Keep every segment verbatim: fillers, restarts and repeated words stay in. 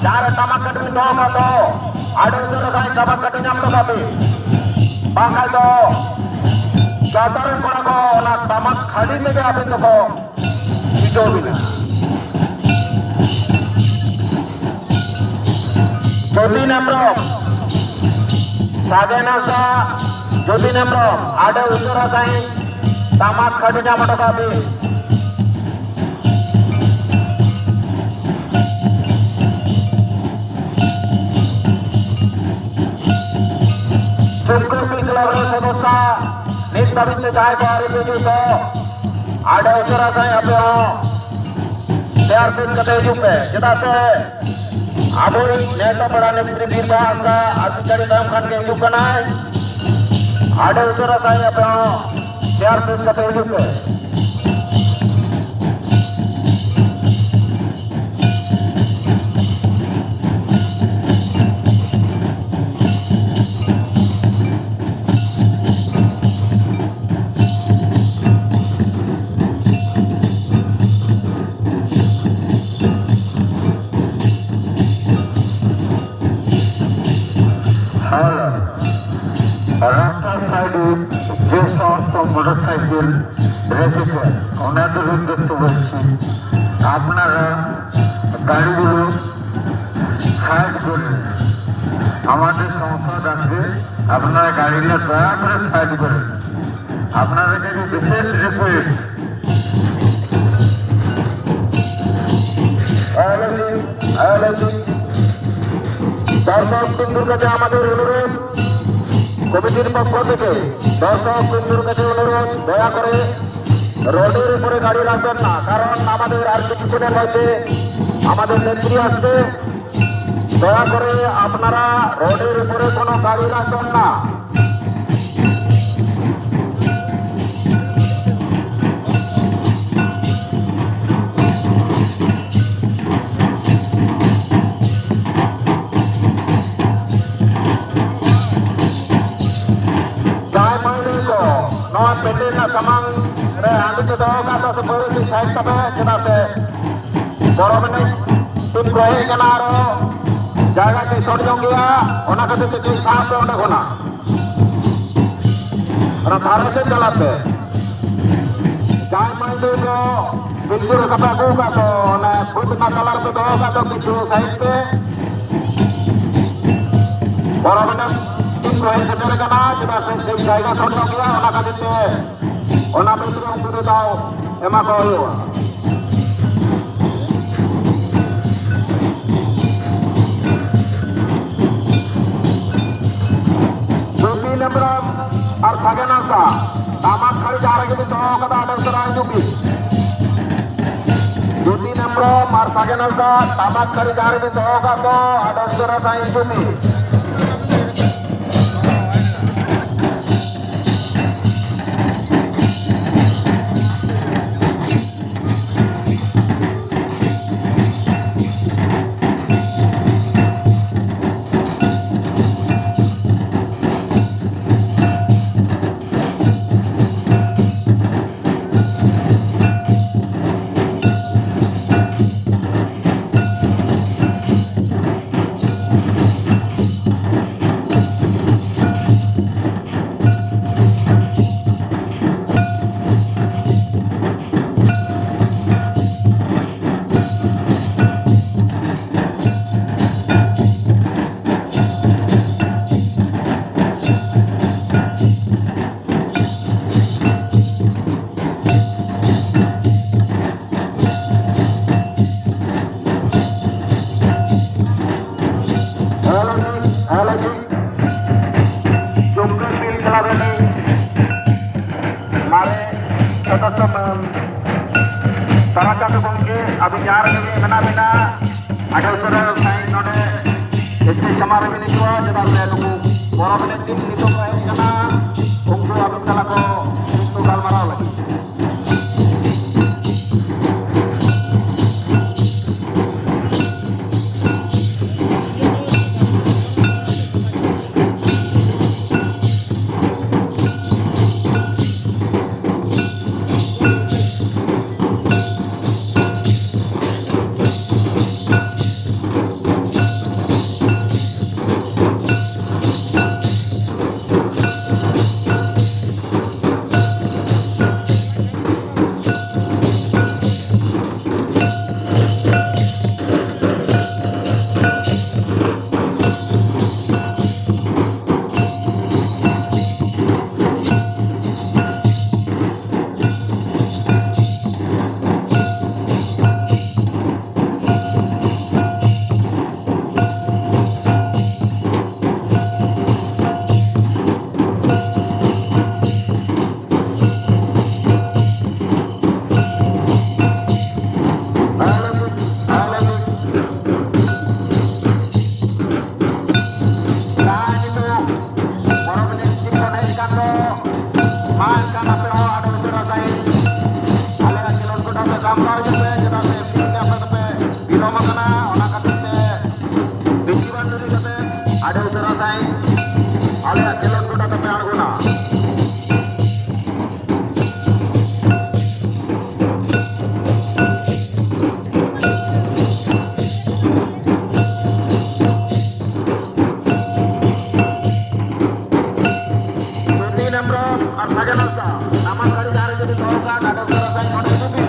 ᱡᱟᱦᱟᱸ ᱨᱮ ᱴᱟᱢᱟᱠ ᱠᱟᱹᱴᱤ ᱫᱚᱦᱚ ᱠᱟᱜ ᱫᱚ, ᱟᱹᱰᱤ ᱩᱥᱟᱹᱨᱟ ᱥᱟᱺᱦᱤᱡ ᱴᱟᱢᱟᱠ ᱠᱟᱹᱴᱤ ᱧᱟᱢ ᱦᱚᱴᱚ ᱠᱟᱜ ᱵᱤᱱ᱾ ᱵᱟᱝᱠᱷᱟᱱ ᱫᱚ ᱜᱟᱶᱛᱟ ᱨᱮᱱ ᱠᱚᱲᱟ ᱠᱚ ᱚᱱᱟ ᱴᱟᱢᱟᱠ ᱠᱷᱟᱹᱲᱤ ᱛᱮᱜᱮ ᱟᱹᱵᱤᱱ ᱫᱚᱠᱚ ᱯᱤᱴᱟᱹᱣ ᱵᱤᱱᱟ᱾ ᱡᱳᱛᱤᱱ ᱦᱮᱢᱵᱨᱚᱢ, ᱥᱟᱜᱮᱱ ᱦᱟᱸᱥᱫᱟ, ᱡᱳᱛᱤᱱ ᱦᱮᱢᱵᱨᱚᱢ, ᱟᱹᱰᱤ ᱩᱥᱟᱹᱨᱟ ᱥᱟᱺᱦᱤᱡ ᱴᱟᱢᱟᱠ ᱠᱷᱟᱹᱲᱤ ᱧᱟᱢ ᱦᱚᱴᱚ ᱠᱟᱜ ᱵᱤᱱ᱾ ᱪᱩᱢᱠᱩ ᱯᱤ ᱠᱞᱟᱵᱽ ᱨᱮ ᱥᱚᱫᱚᱥᱥᱟ ᱱᱤᱛ ᱫᱷᱟᱹᱵᱤᱡ ᱛᱮ ᱡᱟᱦᱟᱸᱭ ᱠᱚ ᱟᱹᱣᱨᱤ ᱠᱚ ᱦᱤᱡᱩᱜ ᱠᱚ, ᱟᱹᱰᱤ ᱩᱥᱟᱹᱨᱟ ᱥᱟᱺᱦᱤᱡ ᱟᱯᱮ ᱦᱚᱸ ᱪᱮᱭᱟᱨ ᱯᱮᱠ ᱠᱟᱛᱮ ᱦᱤᱡᱩᱜ ᱯᱮ᱾ ᱪᱮᱫᱟᱜ ᱥᱮ ᱟᱵᱚᱭᱤᱡ ᱱᱮᱣᱛᱟ ᱯᱮᱲᱟ ᱱᱮᱛᱨᱤ ᱵᱤᱨᱵᱟᱦᱟ ᱦᱟᱸᱥᱫᱟ ᱟᱹᱰᱤ ᱜᱷᱟᱹᱲᱤ ᱛᱟᱭᱚᱢ ᱠᱷᱟᱱ ᱜᱮ ᱦᱤᱡᱩᱜ ᱠᱟᱱᱟᱭ᱾ ᱟᱹᱰᱤ ᱩᱥᱟᱹᱨᱟ ᱥᱟᱺᱦᱤᱡ ᱟᱯᱮ ᱦᱚᱸ ᱪᱮᱭᱟᱨ ᱯᱮᱠ ᱠᱟᱛᱮ ᱦᱤᱡᱩᱜ ᱯᱮ᱾ ᱟᱨ রাস্তার সাইডে যে সমস্ত মোটরসাইকেল রেখেছেন, ওনাদের উদ্দেশ্য বলছি, আপনারা গাড়িগুলো সাইড করে, আমাদের সংস্থা ডাকবে, আপনারা গাড়িগুলো দয়া করে সাইড করে। আপনাদের কাছে বিশেষ রিকোয়েস্ট। আয়োজক, আয়োজক, দর্শক বিন্দুর কাছে আমাদের অনুরোধ, কমিটির পক্ষ থেকে দর্শক বিন্দুর কাছে অনুরোধ, দয়া করে রোডের উপরে গাড়ি রাখবেন না, কারণ আমাদের আর কিছুক্ষণের মধ্যে আমাদের নেত্রী আসবে। দয়া করে আপনারা রোডের উপরে কোনো গাড়ি রাখবেন না। ᱡᱟᱦᱟᱸᱭ ᱢᱟᱹᱭ ᱠᱚ ᱱᱚᱣᱟ ᱯᱮᱱᱰᱮᱞ ᱨᱮᱱᱟᱜ ᱥᱟᱢᱟᱝ ᱨᱮ ᱦᱟᱺᱰᱤ ᱠᱚ ᱫᱚᱦᱚ ᱠᱟᱜ ᱫᱚ, ᱥᱮ ᱯᱟᱹᱣᱨᱟᱹ ᱠᱚ ᱥᱟᱭᱤᱰ ᱛᱟᱯᱮ, ᱪᱮᱫᱟᱜ ᱥᱮ ᱯᱚᱨᱚᱵᱽ ᱮᱱᱮᱡ ᱛᱤᱱ ᱦᱮᱡ ᱠᱟᱱᱟ, ᱟᱨᱚ ᱡᱟᱭᱜᱟ ᱠᱟᱹᱡ ᱥᱚᱴ ᱧᱚᱜ ᱜᱮᱭᱟ, ᱚᱱᱟ ᱠᱷᱟᱹᱛᱤᱨ ᱛᱮ ᱠᱟᱹᱡ ᱥᱟᱦᱟᱜ ᱯᱮ ᱚᱸᱰᱮ ᱠᱷᱚᱱᱟᱜ᱾ ᱚᱱᱟ ᱫᱷᱟᱨᱮ ᱥᱮᱫ ᱪᱟᱞᱟᱜ ᱯᱮ᱾ ᱡᱟᱦᱟᱸᱭ ᱢᱟᱹᱭ ᱵᱟᱹᱵᱩ ᱠᱚ ᱯᱤᱞᱪᱩ ᱨᱟᱥᱟ ᱯᱮ ᱟᱹᱜᱩ ᱟᱠᱟᱫ ᱫᱚ, ᱚᱱᱟ ᱵᱟᱹᱫᱽ ᱨᱮᱱᱟᱜ ᱛᱟᱞᱟ ᱨᱮᱯᱮ ᱫᱚᱦᱚ ᱟᱠᱟᱫ ᱫᱚ, ᱠᱤᱪᱷᱩ ᱥᱟᱭᱤᱰ ᱯᱮ᱾ ᱯᱚᱨᱚᱵᱽ ᱮᱱᱮᱡ ᱴᱤᱢ ᱠᱚ ᱦᱮᱡ ᱥᱮᱴᱮᱨ ᱟᱠᱟᱱᱟ, ᱪᱮᱫᱟᱜ ᱥᱮ ᱠᱟᱹᱡ ᱡᱟᱭᱜᱟ ᱥᱚᱴ ᱧᱚᱜ ᱜᱮᱭᱟ, ᱚᱱᱟ ᱠᱷᱟᱹᱛᱤᱨ ᱛᱮ ᱚᱱᱟ ᱵᱟᱹᱫᱽ ᱨᱮ ᱩᱱᱠᱩ ᱫᱚ ᱫᱟᱣ ᱮᱢᱟ ᱠᱚ ᱦᱩᱭᱩᱜᱼᱟ᱾ ᱡᱳᱛᱤᱱ ᱦᱮᱢᱵᱨᱚᱢ ᱟᱨ ᱥᱟᱜᱮᱱ ᱦᱟᱸᱥᱫᱟ, ᱴᱟᱢᱟᱠ ᱠᱷᱟᱹᱲᱤ ᱡᱟᱦᱟᱸ ᱨᱮᱜᱮ ᱵᱤᱱ ᱫᱚᱦᱚ ᱠᱟᱫᱟ, ᱟᱹᱰᱤ ᱩᱥᱟᱹᱨᱟ ᱦᱤᱡᱩᱜ ᱵᱤᱱ᱾ ᱡᱳᱛᱤᱱ ᱦᱮᱢᱵᱨᱚᱢ ᱟᱨ ᱥᱟᱜᱮᱱ ᱦᱟᱸᱥᱫᱟ, ᱴᱟᱢᱟᱠ ᱠᱷᱟᱹᱲᱤ ᱡᱟᱦᱟᱸ ᱨᱮᱜᱮ ᱵᱤᱱ ᱫᱚᱦᱚ ᱠᱟᱫ ᱫᱚ, ᱟᱹᱰᱤ ᱩᱥᱟᱹᱨᱟ ᱥᱟᱺᱦᱤᱡ ᱦᱤᱡᱩᱜ ᱵᱤᱱ᱾ ᱦᱮᱞᱳ ᱡᱤ, ᱦᱮᱞᱳ ᱡᱤ᱾ ᱡᱚᱢᱠᱟᱹ ᱯᱤᱞ ᱠᱞᱟᱵᱽ ᱨᱤᱱᱤᱡ ᱢᱟᱨᱮ ᱥᱚᱫᱚᱥᱥᱚ ᱢᱟᱹᱱ ᱛᱟᱨᱟᱪᱟᱸᱫ ᱜᱚᱢᱠᱮ, ᱟᱹᱵᱤᱱ ᱡᱟᱦᱟᱸ ᱨᱮᱜᱮ ᱢᱮᱱᱟᱜ ᱵᱤᱱᱟ, ᱟᱹᱰᱤ ᱩᱥᱟᱹᱨᱟ ᱥᱟᱺᱦᱤᱡ ᱱᱚᱰᱮ ᱥᱴᱮᱡᱽ ᱥᱟᱢᱟᱝ ᱨᱮᱵᱤᱱ ᱦᱤᱡᱩᱜᱼᱟ, ᱪᱮᱫᱟᱜ ᱥᱮ ᱱᱩᱠᱩ ᱯᱚᱨᱚᱵᱽ ᱮᱱᱮᱡ ᱴᱤᱢ ᱱᱤᱛᱚᱜ ᱠᱚ ᱦᱮᱡ ᱟᱠᱟᱱᱟ, ᱩᱱᱠᱩ ᱟᱹᱵᱤᱱ ᱥᱟᱞᱟᱜ ᱠᱚ ᱜᱟᱞᱢᱟᱨᱟᱣ ᱞᱟᱹᱜᱤᱫ᱾ ᱱᱟᱢᱟᱞ ᱜᱟᱹᱰᱤ ᱡᱟᱦᱟᱸ ᱨᱮ ᱡᱩᱫᱤ ᱫᱚᱦᱚ ᱠᱟᱜᱼᱟ, ᱜᱟᱰᱚ ᱥᱚᱨ ᱟᱥᱟᱭ ᱱᱚᱰᱮ ᱦᱤᱡᱩᱜ ᱵᱤᱱ᱾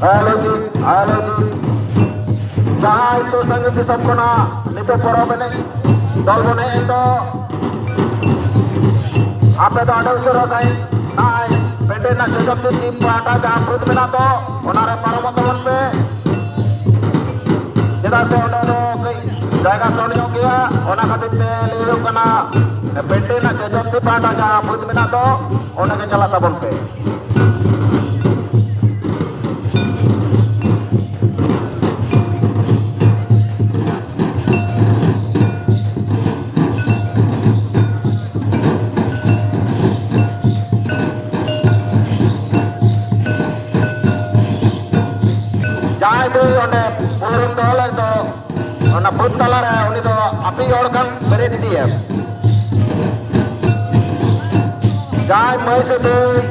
ᱦᱮᱞᱳ ᱡᱤ, ᱦᱮᱞᱳ ᱡᱤ᱾ ᱡᱟᱦᱟᱸᱭ ᱥᱩᱨ ᱥᱟᱺᱜᱤᱧ ᱫᱤᱥᱚᱢ ᱠᱷᱚᱱᱟᱜ ᱱᱤᱛᱚᱜ ᱯᱚᱨᱚᱵᱽ ᱮᱱᱮᱡ ᱫᱚᱞ ᱵᱚᱱ ᱦᱮᱡ ᱮᱱ ᱫᱚ, ᱟᱯᱮ ᱫᱚ ᱟᱹᱰᱤ ᱩᱥᱟᱹᱨᱟ ᱥᱟᱺᱦᱤᱡ ᱱᱚᱜᱼᱚᱭ ᱯᱮᱱᱰᱮᱞ ᱨᱮᱱᱟᱜ ᱡᱚᱡᱚᱢ ᱫᱤᱠ ᱴᱤᱢ ᱯᱟᱦᱴᱟ ᱡᱟᱦᱟᱸ ᱵᱩᱛᱷ ᱢᱮᱱᱟᱜ ᱫᱚ, ᱚᱱᱟ ᱨᱮ ᱯᱟᱨᱚᱢᱚᱜ ᱛᱟᱵᱚᱱ ᱯᱮ᱾ ᱪᱮᱫᱟᱜ ᱥᱮ ᱚᱸᱰᱮ ᱫᱚ ᱠᱟᱹᱡ ᱡᱟᱭᱜᱟ ᱥᱚᱴ ᱧᱚᱜ ᱜᱮᱭᱟ, ᱚᱱᱟ ᱠᱷᱟᱹᱛᱤᱨ ᱛᱮ ᱞᱟᱹᱭ ᱦᱩᱭᱩᱜ ᱠᱟᱱᱟ, ᱯᱮᱱᱰᱮᱞ ᱨᱮᱱᱟᱜ ᱡᱚᱡᱚᱢ ᱫᱤᱠ ᱯᱟᱦᱴᱟ ᱡᱟᱦᱟᱸ ᱵᱩᱛᱷ ᱢᱮᱱᱟᱜ ᱫᱚ, ᱚᱸᱰᱮ ᱜᱮ ᱪᱟᱞᱟᱜ ᱛᱟᱵᱚᱱ ᱯᱮ᱾ ᱡᱟᱦᱟᱸᱭ ᱫᱚ ᱚᱸᱰᱮ ᱯᱟᱹᱣᱨᱟᱹᱢ ᱫᱚᱦᱚ ᱞᱮᱫ ᱫᱚ, ᱚᱱᱟ ᱵᱩᱛ ᱛᱟᱞᱟᱨᱮ ᱩᱱᱤ ᱫᱚ ᱟᱯᱮ ᱦᱚᱲ ᱠᱷᱟᱱ ᱵᱮᱨᱮᱫ ᱤᱫᱤᱭᱮᱢ᱾ ᱡᱟᱦᱟᱸᱭ ᱢᱟᱹᱭ ᱥᱮ ᱫᱟᱹᱭ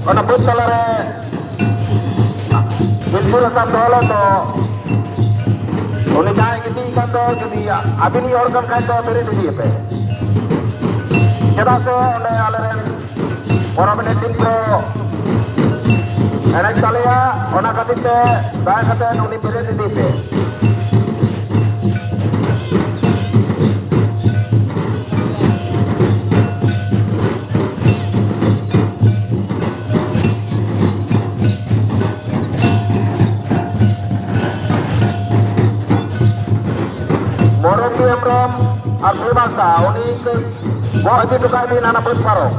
ᱚᱱᱟ ᱵᱩᱛ ᱛᱟᱞᱟᱨᱮ ᱵᱤᱞᱯᱩᱨ ᱦᱟᱥᱟᱢ ᱫᱚᱦᱚ ᱞᱮᱫ ᱫᱚ, ᱩᱱᱤ ᱡᱟᱦᱟᱸᱭ ᱜᱤᱛᱤᱡ ᱠᱟᱱ ᱫᱚ, ᱡᱩᱫᱤ ᱟᱹᱵᱤᱱᱤᱡ ᱦᱚᱲ ᱠᱟᱱ ᱠᱷᱟᱡ ᱫᱚ ᱵᱮᱨᱮᱫ ᱤᱫᱤᱭᱮᱯᱮ᱾ ᱪᱮᱫᱟᱜ ᱥᱮ ᱚᱸᱰᱮ ᱟᱞᱮᱨᱮᱱ ᱯᱚᱨᱚᱵᱽ ᱮᱱᱮᱡ ᱴᱤᱢ ᱠᱚ ᱮᱱᱮᱡ ᱛᱟᱞᱮᱭᱟ, ᱚᱱᱟ ᱠᱷᱟᱹᱛᱤᱨ ᱛᱮ ᱫᱟᱭᱟ ᱠᱟᱛᱮ ᱩᱱᱤ ᱵᱮᱨᱮᱫ ᱤᱫᱤᱭᱮᱯᱮ᱾ ᱢᱚᱨᱚᱢᱵᱤ ᱦᱮᱢᱵᱨᱚᱢ ᱟᱨ ᱯᱷᱮᱢᱟᱥ ᱫᱟ, ᱩᱱᱤ ᱠᱟᱹᱡ ᱜᱚᱜ ᱤᱫᱤ ᱦᱚᱴᱚ ᱠᱟᱜ ᱵᱤᱱ ᱦᱟᱱᱟ ᱵᱟᱹᱫᱽ ᱯᱟᱨᱚᱢ᱾